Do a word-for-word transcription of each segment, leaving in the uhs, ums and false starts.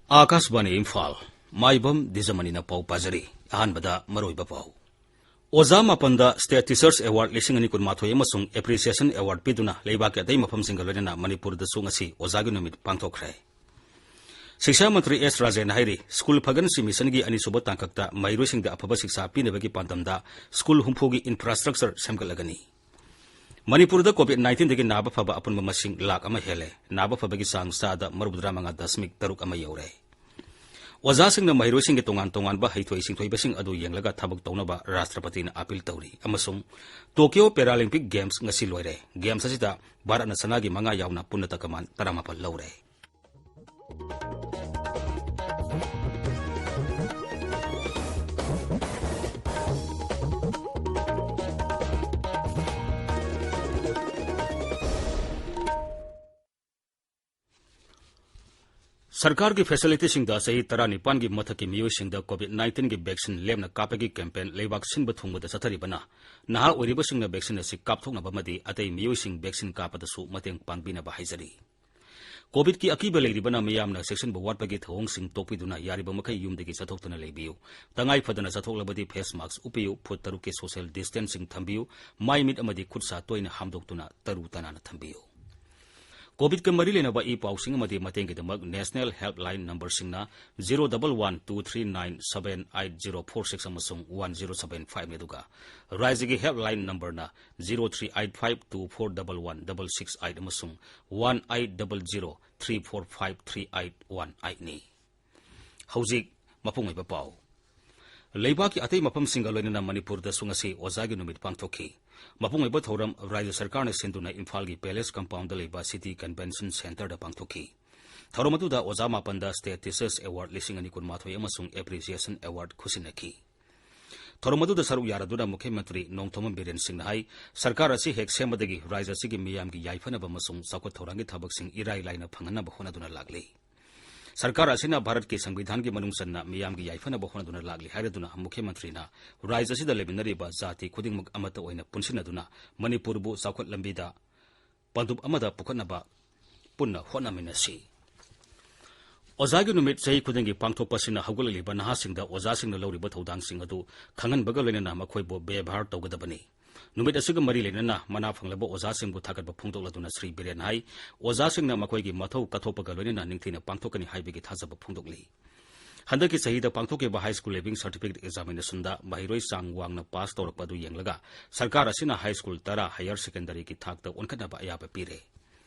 ꯑꯥꯀꯥꯁꯕꯥꯅꯤ ꯏꯝꯐꯥꯜ, ꯃꯥꯏꯕꯝ ꯗꯤꯖꯃꯅꯤꯅ ꯄꯥꯎ ꯄꯥꯖꯔꯤ꯫ ꯑꯍꯥꯟꯕꯗ ꯃꯔꯨꯑꯣꯏꯕ ꯄꯥꯎ꯫ ꯑꯣꯖꯥ ꯃꯥꯄꯟꯗ State Teachers Award ꯂꯤꯁꯤꯡ ꯑꯅꯤ ꯀꯨꯟꯃꯥꯊꯣꯏ ꯑꯃꯁꯨꯡ Appreciation Award ꯄꯤꯗꯨꯅ ꯂꯩꯕꯥꯛꯀꯤ ꯑꯇꯩ ꯃꯐꯝꯁꯤꯡꯒ ꯂꯣꯏꯅꯅ ꯃꯅꯤꯄꯨꯔꯗꯁꯨ ꯉꯁꯤ ꯑꯣꯖꯥꯒꯤ ꯅꯨꯃꯤꯠ ꯄꯥꯡꯊꯣꯛꯈ꯭ꯔꯦ꯫ ꯁꯤꯛꯁꯥ ꯃꯟꯇ꯭ꯔꯤ ꯑꯦꯁ ꯔꯥꯖꯦꯟꯅ ꯍꯥꯏꯔꯤ, ꯁ꯭ꯀꯨꯜ ꯐꯒꯟꯁꯤ ꯃꯤꯁꯟꯒꯤ ꯑꯅꯤꯁꯨꯕ ꯇꯥꯡꯀꯛꯇ ꯃꯍꯩꯔꯣꯏꯁꯤꯡꯗ ꯑꯐꯕ ꯁꯤꯛꯁꯥ ꯄꯤꯅꯕꯒꯤ ꯄꯥꯟꯗꯝꯗ ꯁ꯭ꯀꯨꯜ ꯍꯨꯝꯐꯨꯒꯤ infrastructure ꯁꯦꯝꯒꯠꯂꯒꯅꯤ꯫ ꯃꯅꯤꯄꯨꯔꯗ COVID nineteenꯗꯒꯤ ꯅꯥꯕ ꯐꯕ ꯑꯄꯨꯟꯕ ꯃꯁꯤꯡ ꯂꯥꯈ ꯑꯃ ꯍꯦꯜꯂꯦ꯫ ꯅꯥꯕ ꯐꯕꯒꯤ ꯆꯥꯡ ꯆꯥꯗ ꯃꯔꯤꯐꯨꯇꯔꯥꯃꯉꯥ ꯗꯁꯃꯤꯛ ꯇꯔꯨꯛ ꯑꯃ ꯌꯧꯔꯦ꯫ ꯑꯣꯖꯥꯁꯤꯡꯅ ꯃꯍꯩꯔꯣꯏꯁꯤꯡꯒꯤ ꯇꯣꯉꯥꯟ ꯇꯣꯉꯥꯟꯕ ꯍꯩꯊꯣꯏ ꯁꯤꯡꯊꯣꯏꯕꯁꯤꯡ ꯑꯗꯨ ꯌꯦꯡꯂꯒ ꯊꯕꯛ ꯇꯧꯅꯕ ꯔꯥꯁꯇ꯭ꯔꯄꯇꯤꯅ appeal ꯇꯧꯔꯤ꯫ ꯑꯃꯁꯨꯡ ꯇꯣꯀꯤꯌꯣ Paralympic Games ꯉꯁꯤ ꯂꯣꯏꯔꯦ꯫ Games ꯑꯁꯤꯗ ꯚꯥꯔꯠꯅ ꯁꯅꯥꯒꯤ ꯃꯉꯥ ꯌꯥꯎꯅ ꯄꯨꯟꯅ ꯇꯀꯃꯥꯟ ꯇꯔꯥꯃꯥꯄꯜ ꯂꯧꯔꯦ꯫ ꯁꯔꯀꯥꯔꯒꯤ facilityꯁꯤꯡꯗ ꯆꯍꯤ ꯇꯔꯥꯅꯤꯄꯥꯟꯒꯤ ꯃꯊꯛꯀꯤ ꯃꯤꯑꯣꯏꯁꯤꯡꯗ COVID nineteenꯒꯤ vaccine ꯂꯦꯝꯅ ꯀꯥꯞꯄꯒꯤ campaign ꯂꯩꯕꯥꯛ ꯁꯤꯟꯕ ꯊꯨꯡꯕꯗ ꯆꯠꯊꯔꯤꯕꯅ ꯅꯍꯥ ꯑꯣꯏꯔꯤꯕꯁꯤꯡꯅ vaccine ꯑꯁꯤ ꯀꯥꯞꯊꯣꯛꯅꯕ ꯑꯃꯗꯤ ꯑꯇꯩ ꯃꯤꯑꯣꯏꯁꯤꯡ vaccine ꯀꯥꯞꯄꯗꯁꯨ ꯃꯇꯦꯡ ꯄꯥꯡꯕꯤꯅꯕ ꯍꯥꯏꯖꯔꯤ꯫ COVIDꯀꯤ ꯑꯀꯤꯕ ꯂꯩꯔꯤꯕꯅ ꯃꯤꯌꯥꯝꯅ ꯆꯦꯛꯁꯤꯟꯕ ꯋꯥꯠꯄꯒꯤ ꯊꯧꯑꯣꯡꯁꯤꯡ ꯇꯣꯛꯄꯤꯗꯨꯅ ꯌꯥꯔꯤꯕ ꯃꯈꯩ ꯌꯨꯝꯗꯒꯤ ꯆꯠꯊꯣꯛꯇꯅ ꯂꯩꯕꯤꯌꯨ꯫ ꯇꯉꯥꯏ ꯐꯗꯅ ꯆꯠꯊꯣꯛꯂꯕꯗꯤ face mask ꯎꯞꯄꯤꯌꯨ, ꯐꯨꯠ ꯇꯔꯨꯛꯀꯤ social distancing ꯊꯝꯕꯤꯌꯨ, ꯃꯥꯏ ꯃꯤꯠ ꯑꯃꯗꯤ ꯈꯨꯠ ꯁꯥ ꯇꯣꯏꯅ ꯍꯥꯝꯗꯣꯛꯇꯨꯅ ꯇꯔꯨ ꯇꯅꯥꯟꯅ ꯊꯝꯕꯤꯌꯨ꯫ COVIDꯀ ꯃꯔꯤ ꯂꯩꯅꯕ ꯏ ꯄꯥꯎꯁꯤꯡ ꯑꯃꯗꯤ ꯃꯇꯦꯡꯒꯤꯗꯃꯛ National Helpline numberꯁꯤꯡꯅ zero double one two three nine seven eight zero four six ꯑꯃꯁꯨꯡ one zero seven five ꯅꯤ, ꯑꯗꯨꯒ ꯔꯥꯖ꯭ꯌꯒꯤ helpline numberꯅ zero three eight five two four double one double six eight ꯑꯃꯁꯨꯡ one eight double zero three four five three eight one eight ꯅꯤ꯫ ꯍꯧꯖꯤꯛ ꯃꯄꯨꯡ ꯑꯣꯏꯕ ꯄꯥꯎ꯫ ꯂꯩꯕꯥꯛꯀꯤ ꯑꯇꯩ ꯃꯐꯝꯁꯤꯡꯒ ꯂꯣꯏꯅꯅ ꯃꯅꯤꯄꯨꯔꯗꯁꯨ ꯉꯁꯤ ꯑꯣꯖꯥꯒꯤ ꯅꯨꯃꯤꯠ ꯄꯥꯡꯊꯣꯛꯈꯤ꯫ ꯃꯄꯨꯡ ꯑꯣꯏꯕ ꯊꯧꯔꯝ ꯔꯥꯖ꯭ꯌ ꯁꯔꯀꯥꯔꯅ ꯁꯤꯟꯗꯨꯅ ꯏꯝꯐꯥꯜꯒꯤ Palace compoundꯗ ꯂꯩꯕ City Convention Centreꯗ ꯄꯥꯡꯊꯣꯛꯈꯤ꯫ ꯊꯧꯔꯝ ꯑꯗꯨꯗ ꯑꯣꯖꯥ ꯃꯥꯄꯟꯗ State Teachers Award ꯂꯤꯁꯤꯡ ꯑꯅꯤ ꯀꯨꯟꯃꯥꯊꯣꯏ ꯑꯃꯁꯨꯡ Appreciation Award ꯈꯨꯠꯁꯤꯟꯅꯈꯤ꯫ ꯊꯧꯔꯝ ꯑꯗꯨꯗ ꯁꯔꯨꯛ ꯌꯥꯔꯗꯨꯅ ꯃꯨꯈ꯭ꯌ ꯃꯟꯇ꯭ꯔꯤ ꯅꯣꯡꯊꯣꯝꯕꯝ ꯕꯤꯔꯦꯟ ꯁꯤꯡꯅ ꯍꯥꯏ, ꯁꯔꯀꯥꯔ ꯑꯁꯤ ꯍꯦꯛ ꯁꯦꯝꯕꯗꯒꯤ ꯔꯥꯖ꯭ꯌ ꯑꯁꯤꯒꯤ ꯃꯤꯌꯥꯝꯒꯤ ꯌꯥꯏꯐꯅꯕ ꯑꯃꯁꯨꯡ ꯆꯥꯎꯈꯠ ꯊꯧꯔꯥꯡꯒꯤ ꯊꯕꯛꯁꯤꯡ ꯏꯔꯥꯏ ꯂꯥꯏꯅ ꯐꯪꯍꯟꯅꯕ ꯍꯣꯠꯅꯗꯨꯅ ꯂꯥꯛꯂꯤ꯫ ꯁꯔꯀꯥꯔ ꯑꯁꯤꯅ ꯚꯥꯔꯠꯀꯤ ꯁꯪꯕꯤꯙꯥꯟꯒꯤ ꯃꯅꯨꯡ ꯆꯟꯅ ꯃꯤꯌꯥꯝꯒꯤ ꯌꯥꯏꯐꯅꯕ ꯍꯣꯠꯅꯗꯨꯅ ꯂꯥꯛꯂꯤ ꯍꯥꯏꯔꯗꯨꯅ ꯃꯨꯈ꯭ꯌ ꯃꯟꯇ꯭ꯔꯤꯅ ꯔꯥꯖ꯭ꯌ ꯑꯁꯤꯗ ꯂꯩꯃꯤꯟꯅꯔꯤꯕ ꯖꯥꯇꯤ ꯈꯨꯗꯤꯡꯃꯛ ꯑꯃꯠꯇ ꯑꯣꯏꯅ ꯄꯨꯟꯁꯤꯟꯅꯗꯨꯅ ꯃꯅꯤꯄꯨꯔꯕꯨ ꯆꯥꯎꯈꯠ ꯂꯝꯕꯤꯗ ꯄꯟꯗꯨꯞ ꯑꯃꯗ ꯄꯨꯈꯠꯅꯕ ꯄꯨꯟꯅ ꯍꯣꯠꯅꯃꯤꯟꯅꯁꯤ꯫ ꯑꯣꯖꯥꯒꯤ ꯅꯨꯃꯤꯠ ꯆꯍꯤ ꯈꯨꯗꯤꯡꯒꯤ ꯄꯥꯡꯊꯣꯛꯄ ꯑꯁꯤꯅ ꯍꯧꯒꯠꯂꯛꯂꯤꯕ ꯅꯍꯥꯁꯤꯡꯗ ꯑꯣꯖꯥꯁꯤꯡꯅ ꯂꯧꯔꯤꯕ ꯊꯧꯗꯥꯡꯁꯤꯡ ꯑꯗꯨ ꯈꯪꯍꯟꯕꯒ ꯂꯣꯏꯅꯅ ꯃꯈꯣꯏꯕꯨ ꯕꯦꯚꯥꯔ ꯇꯧꯒꯗꯕꯅꯤ꯫ ꯅꯨꯃꯤꯠ ꯑꯁꯤꯒ ꯃꯔꯤ ꯂꯩꯅꯅ ꯃꯅꯥ ꯐꯪꯂꯕ ꯑꯣꯖꯥꯁꯤꯡꯕꯨ ꯊꯥꯒꯠꯄ ꯐꯣꯡꯗꯣꯛꯂꯗꯨꯅ ꯁ꯭ꯔꯤ ꯕꯤꯔꯦꯟ ꯍꯥꯏ, ꯑꯣꯖꯥꯁꯤꯡꯅ ꯃꯈꯣꯏꯒꯤ ꯃꯊꯧ ꯀꯠꯊꯣꯛꯄꯒ ꯂꯣꯏꯅꯅ ꯅꯤꯡꯊꯤꯅ ꯄꯥꯡꯊꯣꯛꯀꯅꯤ ꯍꯥꯏꯕꯒꯤ ꯊꯥꯖꯕ ꯐꯣꯡꯗꯣꯛꯂꯤ꯫ ꯍꯟꯗꯛꯀꯤ ꯆꯍꯤꯗ ꯄꯥꯡꯊꯣꯛꯈꯤꯕ high school leaving certificate examinationꯗ ꯃꯍꯩꯔꯣꯏ ꯆꯥꯡ ꯋꯥꯡꯅ ꯄꯥꯁ ꯇꯧꯔꯛꯄ ꯑꯗꯨ ꯌꯦꯡꯂꯒ ꯁꯔꯀꯥꯔ ꯑꯁꯤꯅ high school ꯇꯔꯥ higher secondaryꯒꯤ ꯊꯥꯛꯇ ꯑꯣꯟꯈꯠꯅꯕ ꯑꯌꯥꯕ ꯄꯤꯔꯦ꯫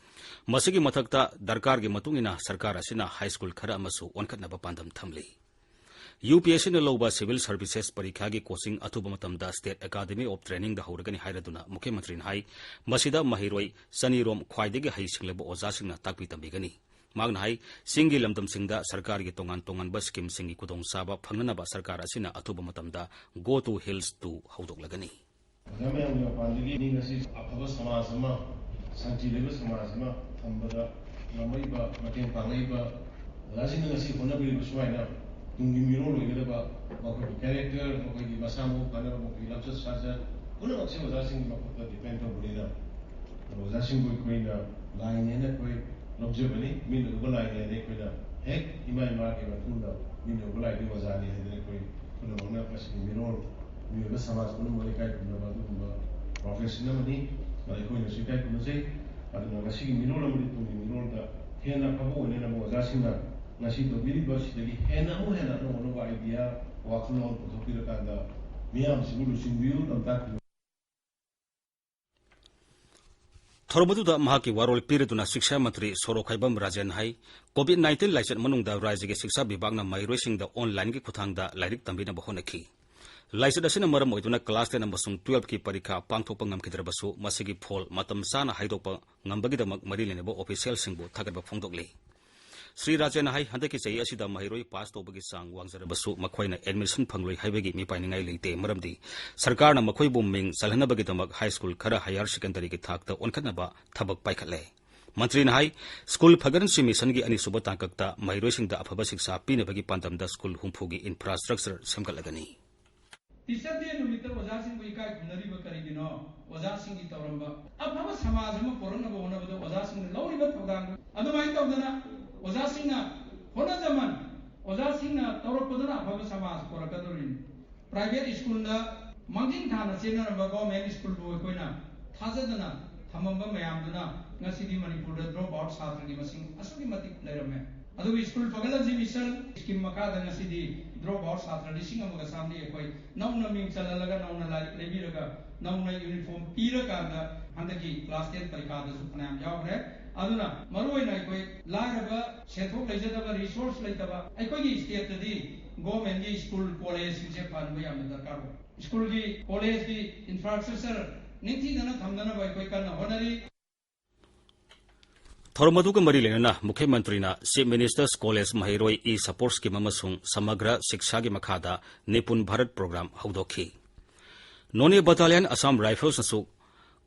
ꯃꯁꯤꯒꯤ ꯃꯊꯛꯇ ꯗꯔꯀꯥꯔꯒꯤ ꯃꯇꯨꯡ ꯏꯟꯅ ꯁꯔꯀꯥꯔ ꯑꯁꯤꯅ high school ꯈꯔ ꯑꯃꯁꯨ ꯑꯣꯟꯈꯠꯅꯕ ꯄꯥꯟꯗꯝ ꯊꯝꯂꯤ꯫ UPSCꯅ ꯂꯧꯕ civil services ꯄꯔꯤꯈ꯭ꯌꯥꯒꯤ coaching ꯑꯊꯨꯕ ꯃꯇꯝꯗ State Academy of Trainingꯗ ꯍꯧꯔꯒꯅꯤ ꯍꯥꯏꯔꯗꯨꯅ ꯃꯨꯈ꯭ꯌꯃꯟꯇ꯭ꯔꯤꯅ ꯍꯥꯏ, ꯃꯁꯤꯗ ꯃꯍꯩꯔꯣꯏ ꯆꯅꯤꯔꯣꯝ ꯈ꯭ꯋꯥꯏꯗꯒꯤ ꯍꯩꯁꯤꯡꯂꯕ ꯑꯣꯖꯥꯁꯤꯡꯅ ꯇꯥꯛꯄꯤ ꯇꯝꯕꯤꯒꯅꯤ꯫ ꯃꯍꯥꯛꯅ ꯍꯥꯏ, ꯆꯤꯡꯒꯤ ꯂꯝꯗꯝꯁꯤꯡꯗ ꯁꯔꯀꯥꯔꯒꯤ ꯇꯣꯉꯥꯟ ꯇꯣꯉꯥꯟꯕ schemeꯁꯤꯡꯒꯤ ꯈꯨꯗꯣꯡꯆꯥꯕ ꯐꯪꯅꯅꯕ ꯁꯔꯀꯥꯔ ꯑꯁꯤꯅ ꯑꯊꯨꯕ ꯃꯇꯝꯗ Go to Hills two ꯍꯧꯗꯣꯛꯂꯒꯅꯤ꯫ ꯑꯣꯖꯥ ꯃꯌꯥꯝꯒꯤ ꯃꯄꯥꯟꯗꯒꯤ ꯃꯤ ꯉꯁꯤ ꯑꯐꯕ ꯁꯃꯥꯖ ꯑꯃ, ꯁꯥꯟꯇꯤ ꯂꯩꯕ ꯁꯃꯥꯖ ꯑꯃ ꯊꯝꯕꯗ ꯉꯝꯃꯛꯏꯕ, ꯃꯇꯦꯡ ꯄꯥꯡꯉꯛꯏꯕ ꯑꯣꯖꯥꯁꯤꯡꯅ ꯉꯁꯤ ꯍꯣꯠꯅꯕꯤꯔꯤꯕ ꯁꯨꯃꯥꯏꯅ ꯇꯨꯡꯒꯤ ꯃꯤꯔꯣꯜ ꯑꯣꯏꯒꯗꯕ ꯃꯈꯣꯏꯒꯤ character, ꯃꯈꯣꯏꯒꯤ ꯃꯁꯥ ꯃꯎ ꯐꯅꯕ, ꯃꯈꯣꯏꯒꯤ ꯂꯝꯆꯠ ꯁꯥꯖꯠ ꯄꯨꯝꯅꯃꯛꯁꯦ ꯑꯣꯖꯥꯁꯤꯡꯒꯤ ꯃꯈꯨꯠꯇ depend ꯇꯧꯕꯅꯤꯅ, ꯑꯣꯖꯥꯁꯤꯡꯕꯨ ꯑꯩꯈꯣꯏꯅ ꯂꯥꯏꯅꯦꯅ ꯑꯩꯈꯣꯏ ꯂꯧꯖꯕꯅꯤ꯫ ꯃꯤꯠꯅ ꯎꯕ ꯂꯥꯏꯅꯦꯅ ꯑꯩꯈꯣꯏꯅ ꯍꯦꯛ ꯏꯃꯥ ꯏꯃꯥꯒꯤ ꯃꯇꯨꯡꯗ ꯃꯤꯠꯅ ꯎꯕ ꯂꯥꯏꯗꯤ ꯑꯣꯖꯥꯅꯤ ꯍꯥꯏꯗꯅ ꯑꯩꯈꯣꯏ ꯄꯨꯝꯅꯃꯛꯅ ꯃꯁꯤꯒꯤ ꯃꯤꯔꯣꯜ, ꯃꯤꯑꯣꯏꯕ ꯁꯃꯥꯖ ꯄꯨꯝꯅꯃꯛ ꯏꯀꯥꯏ ꯈꯨꯝꯅꯕ ꯑꯗꯨꯒꯨꯝꯕ profession ꯑꯃꯅꯤ꯫ ꯑꯗ ꯑꯩꯈꯣꯏꯅꯁꯨ ꯏꯀꯥꯏ ꯈꯨꯝꯅꯖꯩ꯫ ꯑꯗꯨꯅ ꯉꯁꯤꯒꯤ ꯃꯤꯔꯣꯜ ꯑꯃꯗꯤ ꯇꯨꯡꯒꯤ ꯃꯤꯔꯣꯜꯗ ꯍꯦꯟꯅ ꯑꯐꯕ ꯑꯣꯏꯅꯅꯕ ꯑꯣꯖꯥꯁꯤꯡꯅ ꯉꯁꯤ ꯇꯧꯕꯤꯔꯤꯕ ꯁꯤꯗꯒꯤ ꯍꯦꯟꯅ ꯑꯃꯨꯛ ꯍꯦꯟꯅ ꯑꯅꯧ ꯑꯅꯧꯕ idea, ꯋꯥꯈꯜꯂꯣꯟ ꯄꯨꯊꯣꯛꯄꯤꯔꯀꯥꯟꯗ ꯃꯤꯌꯥꯝꯁꯤꯕꯨ ꯂꯨꯆꯤꯡꯕꯤꯌꯨ, ꯂꯝꯇꯥꯛꯄꯤꯌꯨ꯫ ꯊꯧꯔꯝ ꯑꯗꯨꯗ ꯃꯍꯥꯛꯀꯤ ꯋꯥꯔꯣꯜ ꯄꯤꯔꯗꯨꯅ ꯁꯤꯛꯁꯥ ꯃꯟꯇ꯭ꯔꯤ ꯁꯣꯔꯣꯛꯈꯥꯏꯕꯝ ꯔꯥꯖꯦꯟ ꯍꯥꯏ, COVID nineteen ꯂꯥꯏꯆꯠ ꯃꯅꯨꯡꯗ ꯔꯥꯖ꯭ꯌꯒꯤ ꯁꯤꯛꯁꯥ ꯕꯤꯚꯥꯒꯅ ꯃꯍꯩꯔꯣꯏꯁꯤꯡꯗ onlineꯒꯤ ꯈꯨꯠꯊꯥꯡꯗ ꯂꯥꯏꯔꯤꯛ ꯇꯝꯕꯤꯅꯕ ꯍꯣꯠꯅꯈꯤ꯫ ꯂꯥꯏꯆꯠ ꯑꯁꯤꯅ ꯃꯔꯝ ꯑꯣꯏꯗꯨꯅ class ten ꯑꯃꯁꯨꯡ twelveꯀꯤ ꯄꯔꯤꯈꯥ ꯄꯥꯡꯊꯣꯛꯄ ꯉꯝꯈꯤꯗ꯭ꯔꯕꯁꯨ, ꯃꯁꯤꯒꯤ ꯐꯣꯜ ꯃꯇꯝ ꯆꯥꯅ ꯍꯥꯏꯗꯣꯛꯄ ꯉꯝꯕꯒꯤꯗꯃꯛ ꯃꯔꯤ ꯂꯩꯅꯕ officialꯁꯤꯡꯕꯨ ꯊꯥꯒꯠꯄ ꯐꯣꯡꯗꯣꯛꯂꯤ꯫ ꯁ꯭ꯔꯤ ꯔꯥꯖꯦꯟꯅ ꯍꯥꯏ, ꯍꯟꯗꯛꯀꯤ ꯆꯍꯤ ꯑꯁꯤꯗ ꯃꯍꯩꯔꯣꯏ ꯄꯥꯁ ꯇꯧꯕꯒꯤ ꯆꯥꯡ ꯋꯥꯡꯖꯔꯕꯁꯨ ꯃꯈꯣꯏꯅ admission ꯐꯪꯂꯣꯏ ꯍꯥꯏꯕꯒꯤ ꯃꯤꯄꯥꯏꯅꯤꯡꯉꯥꯏ ꯂꯩꯇꯦ, ꯃꯔꯝꯗꯤ ꯁꯔꯀꯥꯔꯅ ꯃꯈꯣꯏꯕꯨ ꯃꯤꯡ ꯆꯜꯍꯟꯅꯕꯒꯤꯗꯃꯛ high school ꯈꯔ higher secondaryꯒꯤ ꯊꯥꯛꯇ ꯑꯣꯟꯈꯠꯅꯕ ꯊꯕꯛ ꯄꯥꯏꯈꯠꯂꯦ꯫ ꯃꯟꯇ꯭ꯔꯤꯅ ꯍꯥꯏ, ꯁ꯭ꯀꯨꯜ ꯐꯒꯠꯍꯟꯁꯤ ꯃꯤꯁꯟꯒꯤ ꯑꯅꯤꯁꯨꯕ ꯇꯥꯡꯀꯛꯇ ꯃꯍꯩꯔꯣꯏꯁꯤꯡꯗ ꯑꯐꯕ ꯁꯤꯛꯁꯥ ꯄꯤꯅꯕꯒꯤ ꯄꯥꯟꯗꯝꯗ ꯁ꯭ꯀꯨꯜ ꯍꯨꯝꯐꯨꯒꯤ infrastructure ꯁꯦꯝꯒꯠꯂꯒꯅꯤ꯫ Teacher Day ꯅꯨꯃꯤꯠꯇ ꯑꯣꯖꯥꯁꯤꯡꯕꯨ ꯏꯀꯥꯏ ꯈꯨꯝꯅꯔꯤꯕ ꯀꯔꯤꯒꯤꯅꯣ? ꯑꯣꯖꯥꯁꯤꯡꯒꯤ ꯇꯧꯔꯝꯕ ꯑꯐꯕ ꯁꯃꯥꯖ ꯑꯃ ꯄꯨꯔꯛꯅꯕ ꯍꯣꯠꯅꯕꯗ ꯑꯣꯖꯥꯁꯤꯡꯅ ꯂꯧꯔꯤꯕ ꯊꯧꯗꯥꯡ ꯑꯗꯨꯃꯥꯏꯅ ꯇꯧꯗꯅ ꯑꯣꯖꯥꯁꯤꯡꯅ ꯍꯧꯔꯛꯀꯗꯧꯔꯤꯅꯤ꯫ Private schoolꯗ ꯃꯥꯡꯖꯤꯟ ꯊꯥꯅ ꯆꯦꯟꯅꯔꯝꯕ government schoolꯕꯨ ꯑꯩꯈꯣꯏꯅ ꯊꯥꯖꯗꯅ ꯊꯝꯃꯝꯕ ꯃꯌꯥꯝꯗꯨꯅ ꯉꯁꯤꯗꯤ ꯃꯅꯤꯄꯨꯔꯗ drop out ꯁꯥꯇ꯭ꯔꯒꯤ ꯃꯁꯤꯡ ꯑꯁꯨꯛꯀꯤ ꯃꯇꯤꯛ ꯂꯩꯔꯝꯃꯦ꯫ ꯑꯗꯨꯕꯨ ꯁ꯭ꯀꯨꯜ ꯐꯒꯠꯂꯁꯤ ꯃꯤꯁꯟ ꯁ꯭ꯀꯤꯝ ꯃꯈꯥꯗ ꯉꯁꯤꯗꯤ drop out ꯁꯥꯇ꯭ꯔ ꯂꯤꯁꯤꯡ ꯑꯃꯒ ꯆꯥꯝꯃꯔꯤ ꯑꯩꯈꯣꯏ ꯅꯧꯅ ꯃꯤꯡ ꯆꯜꯍꯜꯂꯒ, ꯅꯧꯅ ꯂꯥꯏꯔꯤꯛ ꯂꯩꯕꯤꯔꯒ, ꯅꯧꯅ ꯌꯨꯅꯤꯐꯣꯔꯝ ꯄꯤꯔꯀꯥꯟꯗ ꯍꯟꯗꯛꯀꯤ class ten ꯄꯔꯤꯈꯥꯗꯁꯨ ꯐꯅꯌꯥꯝ ꯌꯥꯎꯈ꯭ꯔꯦ꯫ ꯑꯗꯨꯅ ꯃꯔꯨꯑꯣꯏꯅ ꯑꯩꯈꯣꯏ ꯂꯥꯏꯔꯕ, ꯁꯦꯟꯊꯣꯛ ꯂꯩꯖꯗꯕ, resource ꯂꯩꯇꯕ ꯑꯩꯈꯣꯏꯒꯤ stateꯇꯗꯤ governmentꯀꯤ ꯁ꯭ꯀꯨꯜ ꯀꯣꯂꯦꯖꯁꯤꯡꯁꯦ ꯐꯍꯟꯕ ꯌꯥꯝꯅ ꯗꯔꯀꯥꯔ ꯑꯣꯏ꯫ ꯁ꯭ꯀꯨꯜꯒꯤ ꯀꯣꯂꯦꯖꯀꯤ infrastructure ꯅꯤꯡꯊꯤꯖꯅ ꯊꯝꯅꯅꯕ ꯑꯩꯈꯣꯏ ꯀꯟꯅ ꯍꯣꯠꯅꯔꯤ꯫ ꯊꯧꯔꯝ ꯑꯗꯨꯒ ꯃꯔꯤ ꯂꯩꯅꯅ ꯃꯨꯈ꯭ꯌ ꯃꯟꯇ꯭ꯔꯤꯅ Chief Minister's College ꯃꯍꯩꯔꯣꯏ e-sports scheme ꯑꯃꯁꯨꯡ ꯁꯃꯒ꯭ꯔ ꯁꯤꯛꯁꯥꯒꯤ ꯃꯈꯥꯗ ꯅꯤꯄꯨꯟ ꯚꯥꯔꯠ program ꯍꯧꯗꯣꯛꯈꯤ꯫ ꯅꯣꯅꯦ Battalion Assam Riflesꯅꯁꯨ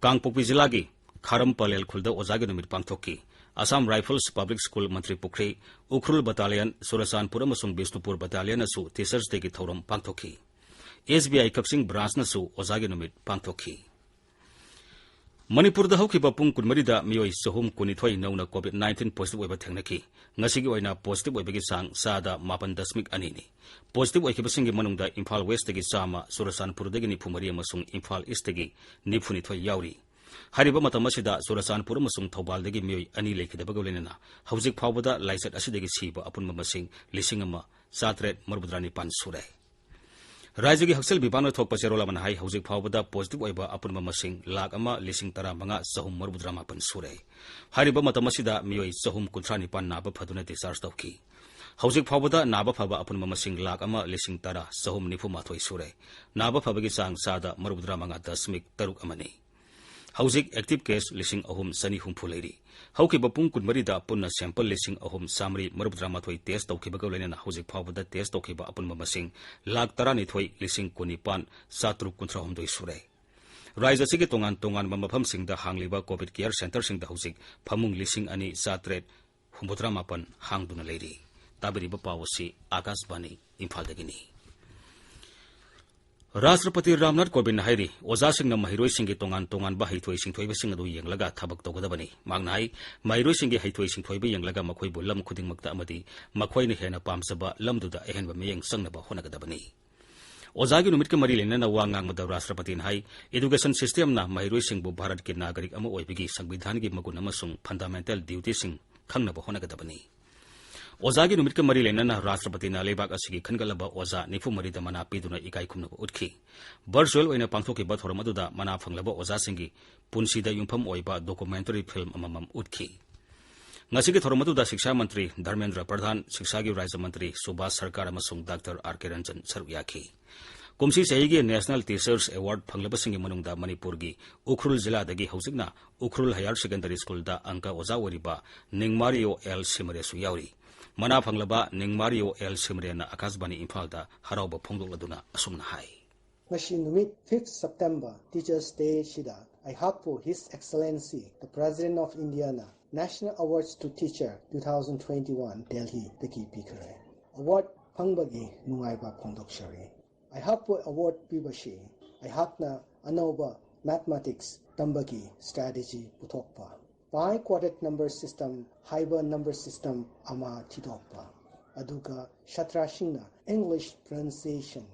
ꯀꯥꯡꯄꯣꯛꯄꯤ ꯖꯤꯂꯥꯒꯤ ꯈꯥꯔꯝ ꯄꯂꯦꯜ ꯈꯨꯜꯗ ꯑꯣꯖꯥꯒꯤ ꯅꯨꯃꯤꯠ ꯄꯥꯡꯊꯣꯛꯈꯤ꯫ Assam Rifles Public School ꯃꯟꯇ꯭ꯔꯤ ꯄꯨꯈ꯭ꯔꯤ, ꯎꯈ꯭ꯔꯨꯜ Battalion, ꯆꯨꯔꯆꯥꯟꯄꯨꯔ ꯑꯃꯁꯨꯡ ꯕꯤꯁꯅꯨꯄꯨꯔ Battalionꯅꯁꯨ Teachers Dayꯒꯤ ꯊꯧꯔꯝ ꯄꯥꯡꯊꯣꯛꯈꯤ꯫ SBI ꯀꯛꯆꯤꯡ branchꯅꯁꯨ ꯑꯣꯖꯥꯒꯤ ꯅꯨꯃꯤꯠ ꯄꯥꯡꯊꯣꯛꯈꯤ꯫ ꯃꯅꯤꯄꯨꯔꯗ ꯍꯧꯈꯤꯕ ꯄꯨꯡ ꯀꯨꯟꯃꯔꯤꯗ ꯃꯤꯑꯣꯏ ꯆꯍꯨꯝ ꯀꯨꯟꯅꯤꯊꯣꯏ ꯅꯧꯅ COVID nineteen positive ꯑꯣꯏꯕ ꯊꯦꯡꯅꯈꯤ꯫ ꯉꯁꯤꯒꯤ ꯑꯣꯏꯅ positive ꯑꯣꯏꯕꯒꯤ ꯆꯥꯡ ꯆꯥꯗ ꯃꯥꯄꯟ ꯗꯁꯃꯤꯛ ꯑꯅꯤꯅꯤ꯫ Positive ꯑꯣꯏꯈꯤꯕꯁꯤꯡꯒꯤ ꯃꯅꯨꯡꯗ ꯏꯝꯐꯥꯜ Westꯇꯒꯤ ꯆꯥꯝꯃ, ꯆꯨꯔꯆꯥꯟꯄꯨꯔꯗꯒꯤ ꯅꯤꯐꯨ ꯃꯔꯤ ꯑꯃꯁꯨꯡ ꯏꯝꯐꯥꯜ Eastꯇꯒꯤ ꯅꯤꯐꯨꯅꯤꯊꯣꯏ ꯌꯥꯎꯔꯤ꯫ ꯍꯥꯏꯔꯤꯕ ꯃꯇꯝ ꯑꯁꯤꯗ ꯆꯨꯔꯆꯥꯟꯄꯨꯔ ꯑꯃꯁꯨꯡ ꯊꯧꯕꯥꯜꯗꯒꯤ ꯃꯤꯑꯣꯏ ꯑꯅꯤ ꯂꯩꯈꯤꯗꯕꯒ ꯂꯣꯏꯅꯅ ꯍꯧꯖꯤꯛ ꯐꯥꯎꯕꯗ ꯂꯥꯏꯆꯠ ꯑꯁꯤꯗꯒꯤ ꯁꯤꯕ ꯑꯄꯨꯟꯕ ꯃꯁꯤꯡ ꯂꯤꯁꯤꯡ ꯑꯃ ꯆꯥꯇ꯭ꯔꯦꯠ ꯃꯔꯤꯐꯨꯇꯔꯥ ꯅꯤꯄꯥꯟ ꯁꯨꯔꯦ꯫ ꯔꯥꯖ꯭ꯌꯒꯤ ꯍꯛꯁꯦꯜ ꯕꯤꯚꯥꯒꯅ ꯊꯣꯛꯄ ꯆꯦꯔꯣꯜ ꯑꯃꯅ ꯍꯥꯏ, ꯍꯧꯖꯤꯛ ꯐꯥꯎꯕꯗ positive ꯑꯣꯏꯕ ꯑꯄꯨꯟꯕ ꯃꯁꯤꯡ ꯂꯥꯈ ꯑꯃ ꯂꯤꯁꯤꯡ ꯇꯔꯥꯃꯉꯥ ꯆꯍꯨꯝ ꯃꯔꯤꯐꯨꯇꯔꯥ ꯃꯥꯄꯟ ꯁꯨꯔꯦ꯫ ꯍꯥꯏꯔꯤꯕ ꯃꯇꯝ ꯑꯁꯤꯗ ꯃꯤꯑꯣꯏ ꯆꯍꯨꯝ ꯀꯨꯟꯊ꯭ꯔꯥ ꯅꯤꯄꯥꯟ ꯅꯥꯕ ꯐꯗꯨꯅ discharge ꯇꯧꯈꯤ꯫ ꯍꯧꯖꯤꯛ ꯐꯥꯎꯕꯗ ꯅꯥꯕ ꯐꯕ ꯑꯄꯨꯟꯕ ꯃꯁꯤꯡ ꯂꯥꯈ ꯑꯃ ꯂꯤꯁꯤꯡ ꯇꯔꯥ ꯆꯍꯨꯝ ꯅꯤꯐꯨ ꯃꯥꯊꯣꯏ ꯁꯨꯔꯦ꯫ ꯅꯥꯕ ꯐꯕꯒꯤ ꯆꯥꯡ ꯆꯥꯗ ꯃꯔꯤꯐꯨꯇꯔꯥ ꯃꯉꯥ ꯗꯁꯃꯤꯛ ꯇꯔꯨꯛ ꯑꯃꯅꯤ꯫ ꯍꯧꯖꯤꯛ active case ꯂꯤꯁꯤꯡ ꯑꯍꯨꯝ ꯆꯅꯤ ꯍꯨꯝꯐꯨ ꯂꯩꯔꯤ꯫ ꯍꯧꯈꯤꯕ ꯄꯨꯡ ꯀꯨꯟꯃꯔꯤꯗ ꯄꯨꯟꯅ sample ꯂꯤꯁꯤꯡ ꯑꯍꯨꯝ ꯆꯥꯃꯔꯤ ꯃꯔꯤꯐꯨꯇꯔꯥ ꯃꯥꯊꯣꯏ test ꯇꯧꯈꯤꯕꯒ ꯂꯣꯏꯅꯅ ꯍꯧꯖꯤꯛ ꯐꯥꯎꯕꯗ test ꯇꯧꯈꯤꯕ ꯑꯄꯨꯟꯕ ꯃꯁꯤꯡ ꯂꯥꯈ ꯇꯔꯥꯅꯤꯊꯣꯏ ꯂꯤꯁꯤꯡ ꯀꯨꯟꯅꯤꯄꯥꯟ ꯆꯥꯇ꯭ꯔꯨꯛ ꯀꯨꯟꯊ꯭ꯔꯥ ꯍꯨꯝꯗꯣꯏ ꯁꯨꯔꯦ꯫ ꯔꯥꯖ꯭ꯌ ꯑꯁꯤꯒꯤ ꯇꯣꯉꯥꯟ ꯇꯣꯉꯥꯟꯕ ꯃꯐꯝꯁꯤꯡꯗ ꯍꯥꯡꯂꯤꯕ COVID care centreꯁꯤꯡꯗ ꯍꯧꯖꯤꯛ ꯐꯃꯨꯡ ꯂꯤꯁꯤꯡ ꯑꯅꯤ ꯆꯥꯇ꯭ꯔꯦꯠ ꯍꯨꯝꯐꯨꯇꯔꯥ ꯃꯥꯄꯟ ꯍꯥꯡꯗꯨꯅ ꯂꯩꯔꯤ꯫ ꯇꯥꯕꯤꯔꯤꯕ ꯄꯥꯎ ꯑꯁꯤ ꯑꯥꯀꯥꯁꯕꯥꯅꯤ ꯏꯝꯐꯥꯜꯗꯒꯤꯅꯤ꯫ ꯔꯥꯁꯇ꯭ꯔꯄꯇꯤ ꯔꯥꯝꯅꯥꯊ ꯀꯣꯕꯤꯟꯗꯅ ꯍꯥꯏꯔꯤ, ꯑꯣꯖꯥꯁꯤꯡꯅ ꯃꯍꯩꯔꯣꯏꯁꯤꯡꯒꯤ ꯇꯣꯉꯥꯟ ꯇꯣꯉꯥꯟꯕ ꯍꯩꯊꯣꯏ ꯁꯤꯡꯊꯣꯏꯕꯁꯤꯡ ꯑꯗꯨ ꯌꯦꯡꯂꯒ ꯊꯕꯛ ꯇꯧꯒꯗꯕꯅꯤ꯫ ꯃꯍꯥꯛꯅ ꯍꯥꯏ, ꯃꯍꯩꯔꯣꯏꯁꯤꯡꯒꯤ ꯍꯩꯊꯣꯏ ꯁꯤꯡꯊꯣꯏꯕ ꯌꯦꯡꯂꯒ ꯃꯈꯣꯏꯕꯨ ꯂꯝ ꯈꯨꯗꯤꯡꯃꯛꯇ ꯑꯃꯗꯤ ꯃꯈꯣꯏꯅ ꯍꯦꯟꯅ ꯄꯥꯝꯖꯕ ꯂꯝꯗꯨꯗ ꯑꯍꯦꯟꯕ ꯃꯤꯠꯌꯦꯡ ꯆꯪꯅꯕ ꯍꯣꯠꯅꯒꯗꯕꯅꯤ꯫ ꯑꯣꯖꯥꯒꯤ ꯅꯨꯃꯤꯠꯀ ꯃꯔꯤ ꯂꯩꯅꯅ ꯋꯥ ꯉꯥꯡꯕꯗ ꯔꯥꯁꯇ꯭ꯔꯄꯇꯤꯅ ꯍꯥꯏ, education systemꯅ ꯃꯍꯩꯔꯣꯏꯁꯤꯡꯕꯨ ꯚꯥꯔꯠꯀꯤ ꯅꯥꯒꯔꯤꯛ ꯑꯃ ꯑꯣꯏꯕꯒꯤ ꯁꯪꯕꯤꯙꯥꯟꯒꯤ ꯃꯒꯨꯟ ꯑꯃꯁꯨꯡ fundamental dutyꯁꯤꯡ ꯈꯪꯅꯕ ꯍꯣꯠꯅꯒꯗꯕꯅꯤ꯫ ꯑꯣꯖꯥꯒꯤ ꯅꯨꯃꯤꯠꯀ ꯃꯔꯤ ꯂꯩꯅꯅ ꯔꯥꯁꯇ꯭ꯔꯄꯇꯤꯅ ꯂꯩꯕꯥꯛ ꯑꯁꯤꯒꯤ ꯈꯟꯒꯠꯂꯕ ꯑꯣꯖꯥ ꯅꯤꯐꯨ ꯃꯔꯤꯗ ꯃꯅꯥ ꯄꯤꯗꯨꯅ ꯏꯀꯥꯏ ꯈꯨꯝꯅꯕ ꯎꯠꯈꯤ꯫ Virtual ꯑꯣꯏꯅ ꯄꯥꯡꯊꯣꯛꯈꯤꯕ ꯊꯧꯔꯝ ꯑꯗꯨꯗ ꯃꯅꯥ ꯐꯪꯂꯕ ꯑꯣꯖꯥꯁꯤꯡꯒꯤ ꯄꯨꯟꯁꯤꯗ ꯌꯨꯝꯐꯝ ꯑꯣꯏꯕ documentary film ꯑꯃꯃꯝ ꯎꯠꯈꯤ꯫ ꯉꯁꯤꯒꯤ ꯊꯧꯔꯝ ꯑꯗꯨꯗ ꯁꯤꯛꯁꯥ ꯃꯟꯇ꯭ꯔꯤ ꯙꯔꯃꯦꯟꯗ꯭ꯔ ꯄ꯭ꯔꯙꯥꯟ, ꯁꯤꯛꯁꯥꯒꯤ ꯔꯥꯖ꯭ꯌ ꯃꯟꯇ꯭ꯔꯤ ꯁꯨꯚꯥꯁ ꯁꯔꯀꯥꯔ ꯑꯃꯁꯨꯡ ꯗꯥꯛꯇꯔ ꯑꯥꯔ ꯀꯦ ꯔꯟꯖꯟ ꯁꯔꯨꯛ ꯌꯥꯈꯤ꯫ ꯀꯨꯝꯁꯤ ꯆꯍꯤꯒꯤ National Teachers Award ꯐꯪꯂꯕꯁꯤꯡꯒꯤ ꯃꯅꯨꯡꯗ ꯃꯅꯤꯄꯨꯔꯒꯤ ꯎꯈ꯭ꯔꯨꯜ ꯖꯤꯂꯥꯗꯒꯤ ꯍꯧꯖꯤꯛꯅ ꯎꯈ꯭ꯔꯨꯜ Higher Secondary Schoolꯗ ꯑꯪꯀ ꯑꯣꯖꯥ ꯑꯣꯏꯔꯤꯕ ꯅꯤꯡꯃꯥꯔꯤꯌꯣ ꯑꯦꯜ ꯁꯤꯃꯔꯦꯁꯨ ꯌꯥꯎꯔꯤ꯫ ꯃꯅꯥ ꯐꯪꯂꯕ ꯅꯤꯡꯃꯥꯔꯤꯌꯣ ꯑꯦꯜ ꯁꯤꯃꯔꯦꯅ ꯑꯀꯥꯁꯕꯥꯅꯤ ꯏꯝꯐꯥꯜꯗ ꯍꯔꯥꯎꯕ ꯐꯣꯡꯗꯣꯛꯂꯗꯨꯅ ꯑꯁꯨꯝꯅ ꯍꯥꯏ꯫ ꯉꯁꯤ ꯅꯨꯃꯤꯠ fifth September Teachers' Day ꯁꯤꯗ ꯑꯩꯍꯥꯛꯄꯨ His Excellency the President of Indiaꯅ National Awards to Teacher two thousand twenty-one Delhiꯗꯒꯤ ꯄꯤꯈ꯭ꯔꯦ꯫ Award ꯐꯪꯕꯒꯤ ꯅꯨꯡꯉꯥꯏꯕ ꯐꯣꯡꯗꯣꯛꯆꯔꯤ꯫ ꯑꯩꯍꯥꯛꯄꯨ award ꯄꯤꯕꯁꯤ ꯑꯩꯍꯥꯛꯅ ꯑꯅꯧꯕ mathematics ꯇꯝꯕꯒꯤ strategy ꯄꯨꯊꯣꯛꯄ, pi quadratic number system ꯍꯥꯏꯕ number system ꯑꯃ ꯊꯤꯗꯣꯛꯄ, ꯑꯗꯨꯒ ꯁꯥꯇ꯭ꯔꯁꯤꯡꯅ English pronunciation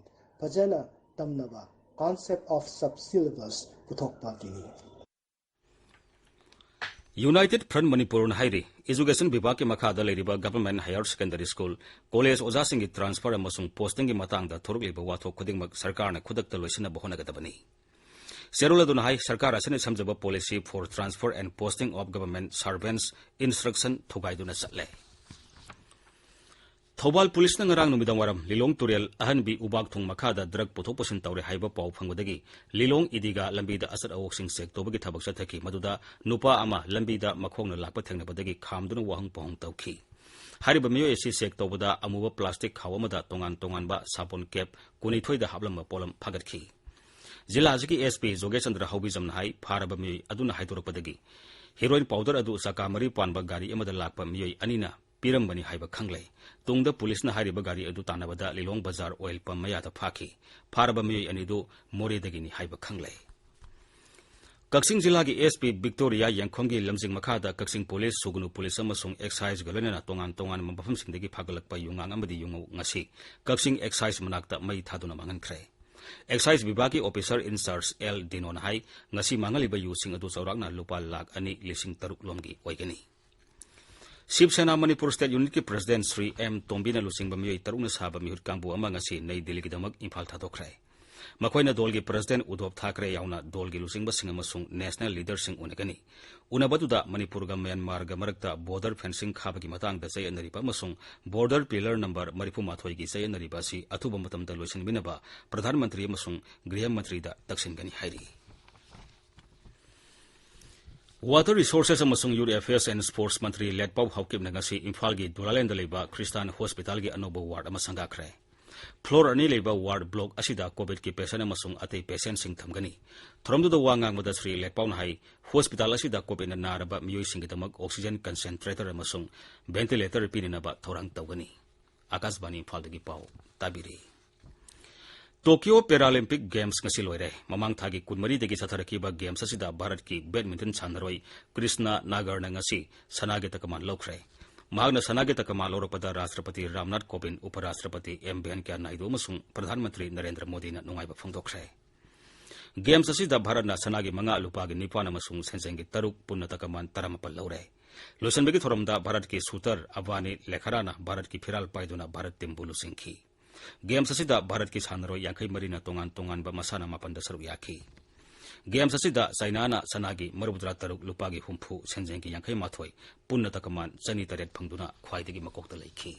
ꯐꯖꯅ ꯇꯝꯅꯕ concept of sub syllabus ꯄꯨꯊꯣꯛꯄꯒꯤꯅꯤ꯫ United Front ꯃꯅꯤꯄꯨꯔꯅ ꯍꯥꯏꯔꯤ, education ꯕꯤꯚꯥꯒꯀꯤ ꯃꯈꯥꯗ ꯂꯩꯔꯤꯕ Government Higher Secondary School, college ꯑꯣꯖꯥꯁꯤꯡꯒꯤ transfer ꯑꯃꯁꯨꯡ postingꯒꯤ ꯃꯇꯥꯡꯗ ꯊꯣꯔꯛꯂꯤꯕ ꯋꯥꯊꯣꯛ ꯈꯨꯗꯤꯡꯃꯛ ꯁꯔꯀꯥꯔꯅ ꯈꯨꯗꯛꯇ ꯂꯣꯏꯁꯤꯟꯅꯕ ꯍꯣꯠꯅꯒꯗꯕꯅꯤ꯫ ꯆꯦꯔꯣꯜ ꯑꯗꯨꯅ ꯍꯥꯏ, ꯁꯔꯀꯥꯔ ꯑꯁꯤꯅ ꯁꯦꯝꯖꯕ policy for transfer and posting of government servants instruction ꯊꯨꯒꯥꯏꯗꯨꯅ ꯆꯠꯂꯦ꯫ ꯊꯧꯕꯥꯜ ꯄꯨꯂꯤꯁꯅ ꯉꯔꯥꯡ ꯅꯨꯃꯤꯗꯥꯡꯋꯥꯏꯔꯝ ꯂꯤꯂꯣꯡ ꯇꯨꯔꯦꯜ ꯑꯍꯟꯕꯤ ꯎꯕꯥꯛ ꯊꯣꯡ ꯃꯈꯥꯗ drug ꯄꯨꯊꯣꯛ ꯄꯨꯁꯤꯟ ꯇꯧꯔꯦ ꯍꯥꯏꯕ ꯄꯥꯎ ꯐꯪꯕꯗꯒꯤ ꯂꯤꯂꯣꯡ ꯏꯗꯤꯒꯥ ꯂꯝꯕꯤꯗ ꯑꯆꯠ ꯑꯋꯣꯛꯁꯤꯡ check ꯇꯧꯕꯒꯤ ꯊꯕꯛ ꯆꯠꯊꯈꯤ꯫ ꯃꯗꯨꯗ ꯅꯨꯄꯥ ꯑꯃ ꯂꯝꯕꯤꯗ ꯃꯈꯣꯡꯅ ꯂꯥꯛꯄ ꯊꯦꯡꯅꯕꯗꯒꯤ ꯈꯥꯝꯗꯨꯅ ꯋꯥꯍꯪ ꯄꯥꯎꯍꯪ ꯇꯧꯈꯤ꯫ ꯍꯥꯏꯔꯤꯕ ꯃꯤꯑꯣꯏ ꯑꯁꯤ check ꯇꯧꯕꯗ ꯑꯃꯨꯕ plastic ꯈꯥꯎ ꯑꯃꯗ ꯇꯣꯉꯥꯟ ꯇꯣꯉꯥꯟꯕ ꯁꯥꯄꯣꯟ cap ꯀꯨꯟꯅꯤꯊꯣꯏꯗ ꯍꯥꯞꯂꯝꯕ ꯄꯣꯠꯂꯝ ꯐꯥꯒꯠꯈꯤ꯫ ꯖꯤꯂꯥ ꯑꯁꯤꯒꯤ SP ꯖꯣꯒꯦꯁ ꯆꯟꯗ꯭ꯔ ꯍꯧꯕꯤꯖꯝꯅ ꯍꯥꯏ, ꯐꯥꯔꯕ ꯃꯤꯑꯣꯏ ꯑꯗꯨꯅ ꯍꯥꯏꯗꯣꯔꯛꯄꯗꯒꯤ heroin powder ꯑꯗꯨ ꯆꯀꯥ ꯃꯔꯤ ꯄꯥꯟꯕ ꯒꯥꯔꯤ ꯑꯃꯗ ꯂꯥꯛꯄ ꯃꯤꯑꯣꯏ ꯑꯅꯤꯅ ꯄꯤꯔꯝꯕꯅꯤ ꯍꯥꯏꯕ ꯈꯪꯂꯦ꯫ ꯇꯨꯡꯗ ꯄꯨꯂꯤꯁꯅ ꯍꯥꯏꯔꯤꯕ ꯒꯥꯔꯤ ꯑꯗꯨ ꯇꯥꯟꯅꯕꯗ ꯂꯤꯂꯣꯡ ꯕꯖꯥꯔ ꯑꯣꯏꯜ ꯄꯝ ꯃꯌꯥꯗ ꯐꯥꯈꯤ꯫ ꯐꯥꯔꯕ ꯃꯤꯑꯣꯏ ꯑꯅꯤꯗꯨ ꯃꯣꯔꯦꯗꯒꯤꯅꯤ ꯍꯥꯏꯕ ꯈꯪꯂꯦ꯫ ꯀꯛꯆꯤꯡ ꯖꯤꯂꯥꯒꯤ ꯑꯦꯁ ꯄꯤ ꯕꯤꯛꯇꯣꯔꯤꯌꯥ ꯌꯦꯡꯈꯣꯝꯒꯤ ꯂꯝꯖꯤꯡ ꯃꯈꯥꯗ ꯀꯛꯆꯤꯡ ꯄꯨꯂꯤꯁ, ꯁꯨꯒꯅꯨ ꯄꯨꯂꯤꯁ ꯑꯃꯁꯨꯡ ꯑꯦꯛꯁꯥꯏꯖꯒ ꯂꯣꯏꯅꯅ ꯇꯣꯉꯥꯟ ꯇꯣꯉꯥꯟꯕ ꯃꯐꯝꯁꯤꯡꯗꯒꯤ ꯐꯥꯒꯠꯂꯛꯄ ꯌꯨꯉꯥꯡ ꯑꯃꯗꯤ ꯌꯨꯉꯧ ꯉꯁꯤ ꯀꯛꯆꯤꯡ ꯑꯦꯛꯁꯥꯏꯖ ꯃꯅꯥꯛꯇ ꯃꯩ ꯊꯥꯗꯨꯅ ꯃꯥꯡꯍꯟꯈ꯭ꯔꯦ꯫ ꯑꯦꯛꯁꯥꯏꯖ ꯕꯤꯚꯥꯒꯀꯤ ꯑꯣꯐꯤꯁꯥꯔ ꯏꯟꯆꯥꯔꯖ ꯑꯦꯜ ꯗꯤꯅꯣꯅ ꯍꯥꯏ, ꯉꯁꯤ ꯃꯥꯡꯍꯜꯂꯤꯕ ꯌꯨꯁꯤꯡ ꯑꯗꯨ ꯆꯥꯎꯔꯥꯛꯅ ꯂꯨꯄꯥ ꯂꯥꯈ ꯑꯅꯤ ꯂꯤꯁꯤꯡ ꯇꯔꯨꯛ ꯂꯣꯝꯒꯤ ꯑꯣꯏꯒꯅꯤ꯫ ꯁꯤꯕ ꯁꯦꯅꯥ ꯃꯅꯤꯄꯨꯔ ꯁ꯭ꯇꯦꯠ ꯌꯨꯅꯤꯠꯀꯤ ꯄ꯭ꯔꯁꯤꯗꯦꯟ ꯁ꯭ꯔꯤ ꯑꯦꯝ ꯇꯣꯝꯕꯤꯅ ꯂꯨꯆꯤꯡꯕ ꯃꯤꯑꯣꯏ ꯇꯔꯨꯛꯅ ꯁꯥꯕ ꯃꯤꯍꯨꯠ ꯀꯥꯡꯕꯨ ꯑꯃ ꯉꯁꯤ ꯅꯩ ꯗꯤꯜꯂꯤꯒꯤꯗꯃꯛ ꯏꯝꯐꯥꯜ ꯊꯥꯗꯣꯛꯈ꯭ꯔꯦ꯫ ꯃꯈꯣꯏꯅ ꯗꯣꯜꯒꯤ ꯄ꯭ꯔꯁꯤꯗꯦꯟ ꯎꯗꯣꯞ ꯊꯥꯀ꯭ꯔꯦ ꯌꯥꯎꯅ ꯗꯣꯜꯒꯤ ꯂꯨꯆꯤꯡꯕꯁꯤꯡ ꯑꯃꯁꯨꯡ ꯅꯦꯁꯅꯦꯜ ꯂꯤꯗꯔꯁꯤꯡ ꯎꯅꯒꯅꯤ꯫ ꯎꯅꯕꯗꯨꯗ ꯃꯅꯤꯄꯨꯔꯒ ꯃ꯭ꯌꯥꯟꯃꯥꯔꯒ ꯃꯔꯛꯇ ꯕꯣꯔꯗꯔ ꯐꯦꯟꯁꯤꯡ ꯈꯥꯕꯒꯤ ꯃꯇꯥꯡꯗ ꯆꯌꯦꯠꯅꯔꯤꯕ ꯑꯃꯁꯨꯡ ꯕꯣꯔꯗꯔ ꯄꯤꯂꯔ ꯅꯝꯕꯔ ꯃꯔꯤꯐꯨ ꯃꯥꯊꯣꯏꯒꯤ ꯆꯌꯦꯠꯅꯔꯤꯕ ꯑꯁꯤ ꯑꯊꯨꯕ ꯃꯇꯝꯗ ꯂꯣꯏꯁꯤꯟꯕꯤꯅꯕ ꯄ꯭ꯔꯙꯥꯟ ꯃꯟꯇ꯭ꯔꯤ ꯑꯃꯁꯨꯡ ꯒ꯭ꯔꯤꯍ ꯃꯟꯇ꯭ꯔꯤꯗ ꯇꯛꯁꯤꯟꯒꯅꯤ ꯍꯥꯏꯔꯤ꯫ Water Resources ꯑꯃꯁꯨꯡ Youth Affairs and Sports ꯃꯟꯇ꯭ꯔꯤ ꯂꯦꯠꯄꯥꯎ ꯍꯥꯎꯀꯤꯞꯅ ꯉꯁꯤ ꯏꯝꯐꯥꯜꯒꯤ ꯗꯨꯂꯥꯂꯦꯟꯗ ꯂꯩꯕ ꯈ꯭ꯔꯤꯁꯇꯥꯟ ꯍꯣꯁꯄꯤꯇꯥꯜꯒꯤ ꯑꯅꯧꯕ ꯋꯥꯔꯗ ꯑꯃ ꯁꯪꯒꯥꯈ꯭ꯔꯦ꯫ ꯐ꯭ꯂꯣꯔ ꯑꯅꯤ ꯂꯩꯕ ꯋꯥꯔꯗ ꯕ꯭ꯂꯣꯛ ꯑꯁꯤꯗ ꯀꯣꯚꯤꯗꯀꯤ ꯄꯦꯁꯦꯟ ꯑꯃꯁꯨꯡ ꯑꯇꯩ ꯄꯦꯁꯦꯟꯁꯤꯡ ꯊꯝꯒꯅꯤ꯫ ꯊꯧꯔꯝꯗꯨꯗ ꯋꯥ ꯉꯥꯡꯕꯗ ꯁ꯭ꯔꯤ ꯂꯦꯠꯄꯥꯎꯅ ꯍꯥꯏ, ꯍꯣꯁꯄꯤꯇꯥꯜ ꯑꯁꯤꯗ ꯀꯣꯚꯤꯗꯅ ꯅꯥꯔꯕ ꯃꯤꯑꯣꯏꯁꯤꯡꯒꯤꯗꯃꯛ ꯑꯣꯛꯁꯤꯖꯦꯟ ꯀꯟꯁꯦꯟꯇ꯭ꯔꯦꯇꯔ ꯑꯃꯁꯨꯡ ꯚꯦꯟꯇꯤꯂꯦꯇꯔ ꯄꯤꯅꯅꯕ ꯊꯧꯔꯥꯡ ꯇꯧꯒꯅꯤ꯫ ꯑꯥꯀꯥꯁꯕꯥꯅꯤ ꯏꯝꯐꯥꯜꯗꯒꯤ ꯄꯥꯎ ꯇꯥꯕꯤꯔꯤ꯫ ꯇꯣꯀꯤꯌꯣ ꯄꯦꯔꯥꯂꯤꯝꯄꯤꯛ ꯒꯦꯝꯁ ꯉꯁꯤ ꯂꯣꯏꯔꯦ꯫ ꯃꯃꯥꯡ ꯊꯥꯒꯤ ꯀꯨꯟꯃꯔꯤꯗꯒꯤ ꯆꯠꯊꯔꯛꯈꯤꯕ ꯒꯦꯝꯁ ꯑꯁꯤꯗ ꯚꯥꯔꯠꯀꯤ ꯕꯦꯗꯃꯤꯟꯇꯟ ꯁꯥꯟꯅꯔꯣꯏ ꯀ꯭ꯔꯤꯁꯅ ꯅꯥꯒꯔꯅ ꯉꯁꯤ ꯁꯅꯥꯒꯤ ꯇꯀꯃꯥꯟ ꯂꯧꯈ꯭ꯔꯦ꯫ ꯃꯍꯥꯛꯅ ꯁꯅꯥꯒꯤ ꯇꯀꯃꯥꯟ ꯂꯧꯔꯛꯄꯗ ꯔꯥꯁꯇ꯭ꯔꯄꯇꯤ ꯔꯥꯝꯅꯥꯊ ꯀꯣꯕꯤꯟꯗ, ꯎꯄ ꯔꯥꯁꯇ꯭ꯔꯄꯇꯤ ꯑꯦꯝ ꯚꯦꯟꯀꯌꯥ ꯅꯥꯏꯗꯨ ꯑꯃꯁꯨꯡ ꯄ꯭ꯔꯙꯥꯟ ꯃꯟꯇ꯭ꯔꯤ ꯅꯔꯦꯟꯗ꯭ꯔ ꯃꯣꯗꯤꯅ ꯅꯨꯡꯉꯥꯏꯕ ꯐꯣꯡꯗꯣꯛꯈ꯭ꯔꯦ꯫ ꯒꯦꯝꯁ ꯑꯁꯤꯗ ꯚꯥꯔꯠꯅ ꯁꯅꯥꯒꯤ ꯃꯉꯥ, ꯂꯨꯄꯥꯒꯤ ꯅꯤꯄꯥꯟ ꯑꯃꯁꯨꯡ ꯁꯦꯟꯖꯦꯡꯒꯤ ꯇꯔꯨꯛ, ꯄꯨꯟꯅ ꯇꯀꯃꯥꯟ ꯇꯔꯥꯃꯥꯄꯜ ꯂꯧꯔꯦ꯫ ꯂꯣꯏꯁꯤꯟꯕꯒꯤ ꯊꯧꯔꯝꯗ ꯚꯥꯔꯠꯀꯤ ꯁꯨꯇꯔ ꯑꯕꯥꯅꯤ ꯂꯦꯈꯔꯥꯅ ꯚꯥꯔꯠꯀꯤ ꯐꯤꯔꯥꯜ ꯄꯥꯏꯗꯨꯅ ꯚꯥꯔꯠ ꯇꯤꯝꯕꯨ ꯂꯨꯆꯤꯡꯈꯤ꯫ ꯒꯦꯝꯁ ꯑꯁꯤꯗ ꯚꯥꯔꯠꯀꯤ ꯁꯥꯟꯅꯔꯣꯏ ꯌꯥꯡꯈꯩ ꯃꯔꯤꯅ ꯇꯣꯉꯥꯟ ꯇꯣꯉꯥꯟꯕ ꯃꯁꯥꯟꯅ ꯃꯥꯄꯟꯗ ꯁꯔꯨꯛ ꯌꯥꯈꯤ꯫ ꯒꯦꯝꯁ ꯑꯁꯤꯗ ꯆꯥꯏꯅꯥꯅ ꯁꯅꯥꯒꯤ ꯃꯔꯤꯐꯨꯇꯔꯥ ꯇꯔꯨꯛ, ꯂꯨꯄꯥꯒꯤ ꯍꯨꯝꯐꯨ, ꯁꯦꯟꯖꯦꯡꯒꯤ ꯌꯥꯡꯈꯩ ꯃꯥꯊꯣꯏ, ꯄꯨꯟꯅ ꯇꯀꯃꯥꯟ ꯆꯅꯤ ꯇꯔꯦꯠ ꯐꯪꯗꯨꯅ ꯈ꯭ꯋꯥꯏꯗꯒꯤ ꯃꯀꯣꯛꯇ ꯂꯩꯈꯤ꯫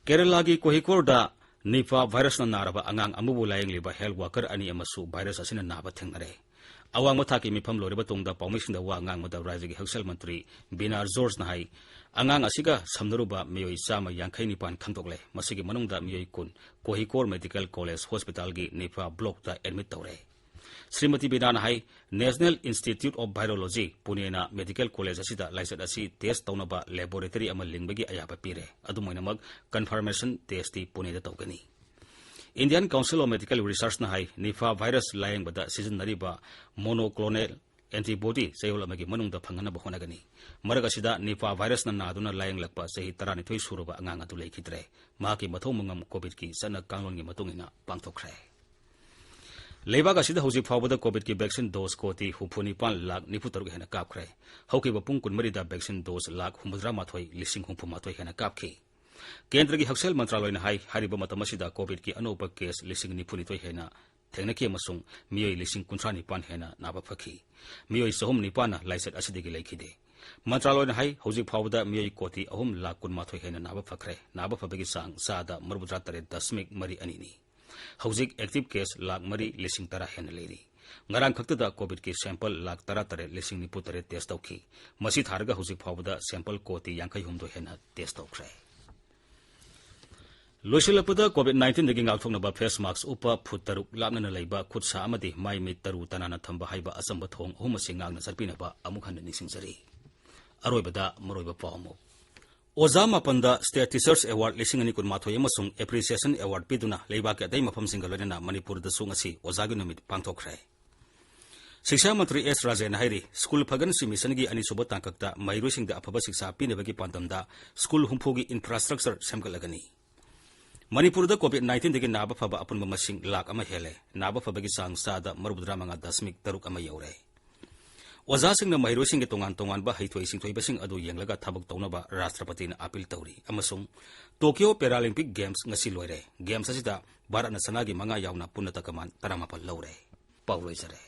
ꯀꯦꯔꯂꯥꯒꯤ ꯀꯣꯍꯤꯀꯣꯔꯗ ꯅꯤꯄꯥ ꯚꯥꯏꯔꯁꯅ ꯅꯥꯔꯕ ꯑꯉꯥꯡ ꯑꯃꯕꯨ ꯂꯥꯌꯦꯡꯂꯤꯕ ꯍꯦꯜꯊ ꯋꯥꯀꯔ ꯑꯅꯤ ꯑꯃꯁꯨ ꯚꯥꯏꯔꯁ ꯑꯁꯤꯅ ꯅꯥꯕ ꯊꯦꯡꯅꯔꯦ꯫ ꯑꯋꯥꯡꯕ ꯊꯥꯛꯀꯤ ꯃꯤꯐꯝ ꯂꯣꯏꯔꯕ ꯇꯨꯡꯗ ꯄꯥꯎꯃꯤꯁꯤꯡꯗ ꯋꯥ ꯉꯥꯡꯕꯗ ꯔꯥꯖ꯭ꯌꯒꯤ ꯍꯛꯁꯦꯜ ꯃꯟꯇ꯭ꯔꯤ ꯕꯤꯅꯥ ꯖꯣꯔꯖꯅ ꯍꯥꯏ, ꯑꯉꯥꯡ ꯑꯁꯤꯒ ꯁꯝꯅꯔꯨꯕ ꯃꯤꯑꯣꯏ ꯆꯥꯝꯃ ꯌꯥꯡꯈꯩ ꯅꯤꯄꯥꯟ ꯈꯪꯗꯣꯛꯂꯦ꯫ ꯃꯁꯤꯒꯤ ꯃꯅꯨꯡꯗ ꯃꯤꯑꯣꯏ ꯀꯨꯟ ꯀꯣꯍꯤꯀꯣꯔ ꯃꯦꯗꯤꯀꯦꯜ ꯀꯣꯂꯦꯖ ꯍꯣꯁꯄꯤꯇꯥꯜꯒꯤ ꯅꯤꯄꯥ ꯕ꯭ꯂꯣꯛꯇ ꯑꯦꯗꯃꯤꯠ ꯇꯧꯔꯦ꯫ ꯁ꯭ꯔꯤꯃꯇꯤ ꯕꯤꯅꯥꯅ ꯍꯥꯏ, National Institute of Virology, ꯄꯨꯅꯦꯅ medical college ꯑꯁꯤꯗ ꯂꯥꯏꯆꯠ ꯑꯁꯤ test ꯇꯧꯅꯕ laboratory ꯑꯃ ꯂꯤꯡꯕꯒꯤ ꯑꯌꯥꯕ ꯄꯤꯔꯦ꯫ ꯑꯗꯨꯝ ꯑꯣꯏꯅꯃꯛ, confirmation test ꯇꯤ ꯄꯨꯅꯦꯗ ꯇꯧꯒꯅꯤ꯫ Indian Council of Medical Research ꯅ ꯍꯥꯏ, Nipah virus ꯂꯥꯌꯦꯡꯕꯗ ꯁꯤꯖꯤꯟꯅꯔꯤꯕ monoclonal antibody ꯆꯌꯣꯜ ꯑꯃꯒꯤ ꯃꯅꯨꯡꯗ ꯐꯪꯍꯟꯅꯕ ꯍꯣꯠꯅꯒꯅꯤ꯫ ꯃꯔꯛ ꯑꯁꯤꯗ Nipah virus ꯅ ꯅꯥꯗꯨꯅ ꯂꯥꯌꯦꯡꯂꯛꯄ ꯆꯍꯤ ꯇꯔꯥꯅꯤꯊꯣꯏ ꯁꯨꯔꯕ ꯑꯉꯥꯡ ꯑꯗꯨ ꯂꯩꯈꯤꯗ꯭ꯔꯦ꯫ ꯃꯍꯥꯛꯀꯤ ꯃꯊꯧ ꯃꯉꯝ COVID ꯀꯤ ꯆꯠꯅ ꯀꯥꯡꯂꯣꯟꯒꯤ ꯃꯇꯨꯡ ꯏꯟꯅ ꯄꯥꯡꯊꯣꯛꯈ꯭ꯔꯦ꯫ ꯂꯩꯕꯥꯛ ꯑꯁꯤꯗ ꯍꯧꯖꯤꯛ ꯐꯥꯎꯕꯗ COVID ꯀꯤ vaccine dose ꯀꯣꯇꯤ ꯍꯨꯝꯐꯨ ꯅꯤꯄꯥꯟ ꯂꯥꯈ ꯅꯤꯐꯨ ꯇꯔꯨꯛ ꯍꯦꯟꯅ ꯀꯥꯞꯈ꯭ꯔꯦ꯫ ꯍꯧꯈꯤꯕ ꯄꯨꯡ ꯀꯨꯟꯃꯔꯤꯗ vaccine dose ꯂꯥꯈ ꯍꯨꯝꯐꯨꯇꯔꯥ ꯃꯥꯊꯣꯏ ꯂꯤꯁꯤꯡ ꯍꯨꯝꯐꯨ ꯃꯥꯊꯣꯏ ꯍꯦꯟꯅ ꯀꯥꯞꯈꯤ꯫ ꯀꯦꯟꯗ꯭ꯔꯒꯤ ꯍꯛꯁꯦꯜ ꯃꯟꯇ꯭ꯔꯥꯂꯣꯏꯅ ꯍꯥꯏ, ꯍꯥꯏꯔꯤꯕ ꯃꯇꯝ ꯑꯁꯤꯗ COVID ꯀꯤ ꯑꯅꯧꯕ case ꯂꯤꯁꯤꯡ ꯅꯤꯐꯨ ꯅꯤꯊꯣꯏ ꯍꯦꯟꯅ ꯊꯦꯡꯅꯈꯤ ꯑꯃꯁꯨꯡ ꯃꯤꯑꯣꯏ ꯂꯤꯁꯤꯡ ꯀꯨꯟꯊ꯭ꯔꯥ ꯅꯤꯄꯥꯟ ꯍꯦꯟꯅ ꯅꯥꯕ ꯐꯈꯤ꯫ ꯃꯤꯑꯣꯏ ꯆꯍꯨꯝ ꯅꯤꯄꯥꯟꯅ ꯂꯥꯏꯆꯠ ꯑꯁꯤꯗꯒꯤ ꯂꯩꯈꯤꯗꯦ꯫ ꯃꯟꯇ꯭ꯔꯥꯂꯣꯏꯅ ꯍꯥꯏ, ꯍꯧꯖꯤꯛ ꯐꯥꯎꯕꯗ ꯃꯤꯑꯣꯏ ꯀꯣꯇꯤ ꯑꯍꯨꯝ ꯂꯥꯈ ꯀꯨꯟꯃꯥꯊꯣꯏ ꯍꯦꯟꯅ ꯅꯥꯕ ꯐꯈ꯭ꯔꯦ꯫ ꯅꯥꯕ ꯐꯕꯒꯤ ꯆꯥꯡ ꯆꯥꯗ ꯃꯔꯤꯐꯨꯇꯔꯥ ꯇꯔꯦꯠ ꯗꯁꯃꯤꯛ ꯃꯔꯤ ꯑꯅꯤꯅꯤ꯫ ꯍꯧꯖꯤꯛ active case ꯂꯥꯈ ꯃꯔꯤ ꯂꯤꯁꯤꯡ ꯇꯔꯥ ꯍꯦꯟꯅ ꯂꯩꯔꯤ꯫ ꯉꯔꯥꯡ ꯈꯛꯇꯗ COVID ꯀꯤ sample ꯂꯥꯈ ꯇꯔꯥ ꯇꯔꯦꯠ ꯂꯤꯁꯤꯡ ꯅꯤꯐꯨ ꯇꯔꯦꯠ test ꯇꯧꯈꯤ꯫ ꯃꯁꯤ ꯊꯥꯔꯒ ꯍꯧꯖꯤꯛ ꯐꯥꯎꯕꯗ sample ꯀꯣꯇꯤ ꯌꯥꯡꯈꯩ ꯍꯨꯝꯗꯣꯏ ꯍꯦꯟꯅ test ꯇꯧꯈ꯭ꯔꯦ꯫ ꯂꯣꯏꯁꯤꯜꯂꯛꯄꯗ, COVID nineteen ꯗꯒꯤ ꯉꯥꯛꯊꯣꯛꯅꯕ face mask ꯎꯞꯄ, ꯐꯨꯠ ꯇꯔꯨꯛ ꯂꯥꯞꯅꯅ ꯂꯩꯕ, ꯈꯨꯠ ꯁꯥ ꯑꯃꯗꯤ ꯃꯥꯏ ꯃꯤꯠ ꯇꯔꯨ ꯇꯅꯥꯟꯅ ꯊꯝꯕ ꯍꯥꯏꯕ ꯑꯆꯝꯕ ꯊꯧꯑꯣꯡ ꯑꯍꯨꯝ ꯑꯁꯤ ꯉꯥꯛꯅ ꯆꯠꯄꯤꯅꯕ ꯑꯃꯨꯛ ꯍꯟꯅ ꯅꯤꯡꯁꯤꯡꯖꯔꯤ꯫ ꯑꯔꯣꯏꯕꯗ ꯃꯔꯨꯑꯣꯏꯕ ꯄꯥꯎ ꯑꯃꯨꯛ꯫ ꯑꯣꯖꯥ ꯃꯥꯄꯟꯗ State Teachers Award ꯂꯤꯁꯤꯡ ꯑꯅꯤ ꯀꯨꯟꯃꯥꯊꯣꯏ ꯑꯃꯁꯨꯡ Appreciation Award ꯄꯤꯗꯨꯅ ꯂꯩꯕꯥꯛꯀꯤ ꯑꯇꯩ ꯃꯐꯝꯁꯤꯡꯒ ꯂꯣꯏꯅꯅ ꯃꯅꯤꯄꯨꯔꯗꯁꯨ ꯉꯁꯤ ꯑꯣꯖꯥꯒꯤ ꯅꯨꯃꯤꯠ ꯄꯥꯡꯊꯣꯛꯈ꯭ꯔꯦ꯫ ꯁꯤꯛꯁꯥ ꯃꯟꯇ꯭ꯔꯤ ꯑꯦꯁ ꯔꯥꯖꯦꯟꯅ ꯍꯥꯏꯔꯤ, ꯁ꯭ꯀꯨꯜ ꯐꯒꯟꯁꯤ ꯃꯤꯁꯟꯒꯤ ꯑꯅꯤꯁꯨꯕ ꯇꯥꯡꯀꯛꯇ ꯃꯍꯩꯔꯣꯏꯁꯤꯡꯗ ꯑꯐꯕ ꯁꯤꯛꯁꯥ ꯄꯤꯅꯕꯒꯤ ꯄꯥꯟꯗꯝꯗ ꯁ꯭ꯀꯨꯜ ꯍꯨꯝꯐꯨꯒꯤ infrastructure ꯁꯦꯝꯒꯠꯂꯒꯅꯤ꯫ ꯃꯅꯤꯄꯨꯔꯗ COVID nineteen ꯗꯒꯤ ꯅꯥꯕ ꯐꯕ ꯑꯄꯨꯟꯕ ꯃꯁꯤꯡ ꯂꯥꯈ ꯑꯃ ꯍꯦꯜꯂꯦ꯫ ꯅꯥꯕ ꯐꯕꯒꯤ ꯆꯥꯡ ꯆꯥꯗ ꯃꯔꯤꯐꯨꯇꯔꯥ ꯃꯉꯥ ꯗꯁꯃꯤꯛ ꯇꯔꯨꯛ ꯑꯃ ꯌꯧꯔꯦ꯫ ꯑꯣꯖꯥꯁꯤꯡꯅ ꯃꯍꯩꯔꯣꯏꯁꯤꯡꯒꯤ ꯇꯣꯉꯥꯟ ꯇꯣꯉꯥꯟꯕ ꯍꯩꯊꯣꯏ ꯁꯤꯡꯊꯣꯏꯕꯁꯤꯡ ꯑꯗꯨ ꯌꯦꯡꯂꯒ ꯊꯕꯛ ꯇꯧꯅꯕ ꯔꯥꯁꯇ꯭ꯔꯄꯇꯤꯅ appeal ꯇꯧꯔꯤ꯫ ꯑꯃꯁꯨꯡ ꯇꯣꯀꯤꯌꯣ Paralympic Games ꯉꯁꯤ ꯂꯣꯏꯔꯦ꯫ Games ꯑꯁꯤꯗ ꯚꯥꯔꯠꯅ ꯁꯅꯥꯒꯤ ꯃꯉꯥ ꯌꯥꯎꯅ ꯄꯨꯟꯅ ꯇꯀꯃꯥꯟ ꯇꯔꯥꯃꯥꯄꯜ ꯂꯧꯔꯦ꯫ ꯄꯥꯎ ꯂꯣꯏꯖꯔꯦ꯫